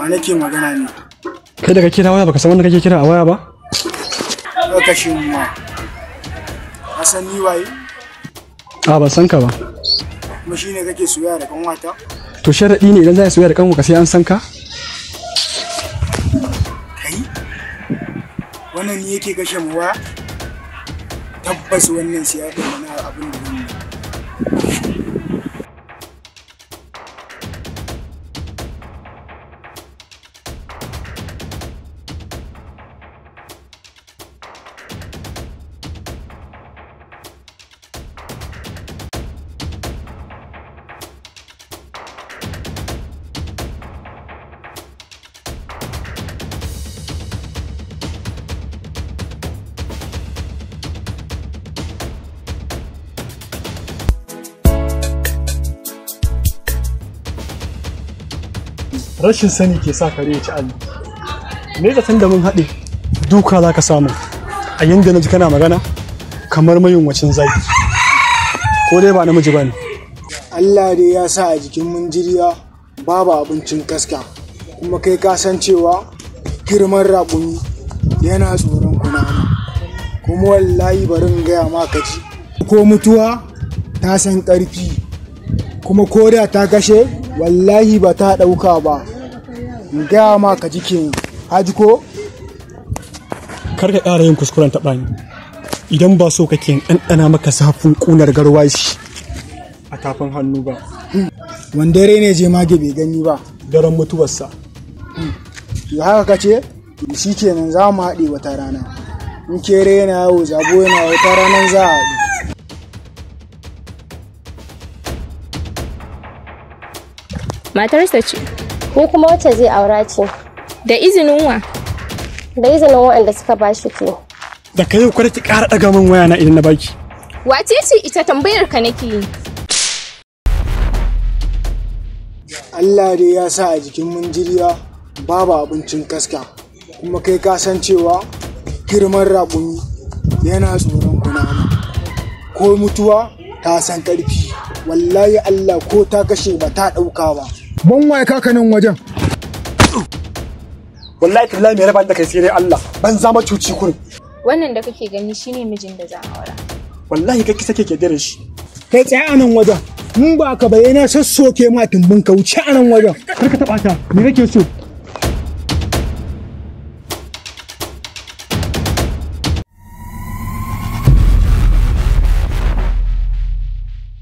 Wa nake magana ne? Kai da ka kira waya baka san wanda kake kira a waya ba? Ka kashe mu ma. Ka san ni waye? A ban san ka ba. Kuma shine kake soyayya da kanwata? To sharaɗi ne idan za a soyayya da kanwa ka sai an san ka? Kai? Wannan ni yake kashe mu waya? Tabbas wannan sai ya mana abin da zan yi. Rashin sani ke sa kare ya ci alli. Me zaton da mun haɗe duka za ka samu a yanda na ji kana magana kamar mayunwacin zaki. Ko dai ba namiji ba ne. Allah dai ya sa a jikin munjiriya babu abincin kaska, kuma kai ka san cewa girman raƙumi yana tsoron kunama. Kuma wallahi bari in gaya ma ka ji, ko mutuwa ta san ƙarfi, kuma ko da ta kashe wallahi ba ta ɗauka ba. In gaya ma ka ji kenan, haji ko? Kar ka ƙara yin kuskuren taɓa ni idan ba so kake in ɗanɗana maka zafin ƙunar garwashi a tafin hannu ba. Wanda ne je mage bai gani ba. Daren mutuwarsa. To haka ka ce? Shi kenan za mu haɗe wata rana. In kere yana yawo zabo yana wata ranar za a haɗu. Matarsa ce. Ni kuma wacce zai aura ce. Da izinin wa? Da izinin waɗanda suka ba shi ke. Da kai yau kada ki ƙara ɗaga min waya na idan na baki. Wace ce ita tambayar ka nake yi? Allah dai ya sa a jikin munjiriya babu abincin kaska, kuma kai ka san cewa girman raƙumi yana tsoron kunama. Ko mutuwa ta san ƙarfi, wallahi Allah ko ta kashe ba ta ɗauka ba. Ban waye kaka nan wajen. Wallahi tallahi mai raba da kai sai dai Allah, ban zama cuci kurin. Wannan da kake gani shine mijin da za a aura. Wallahi kake sake ke dare shi. Kai tsaye a nan wajen. In ba ka bayyana sassoke ma tumbin ka wuce a nan wajen. Kar ka taɓa ta, me kake so?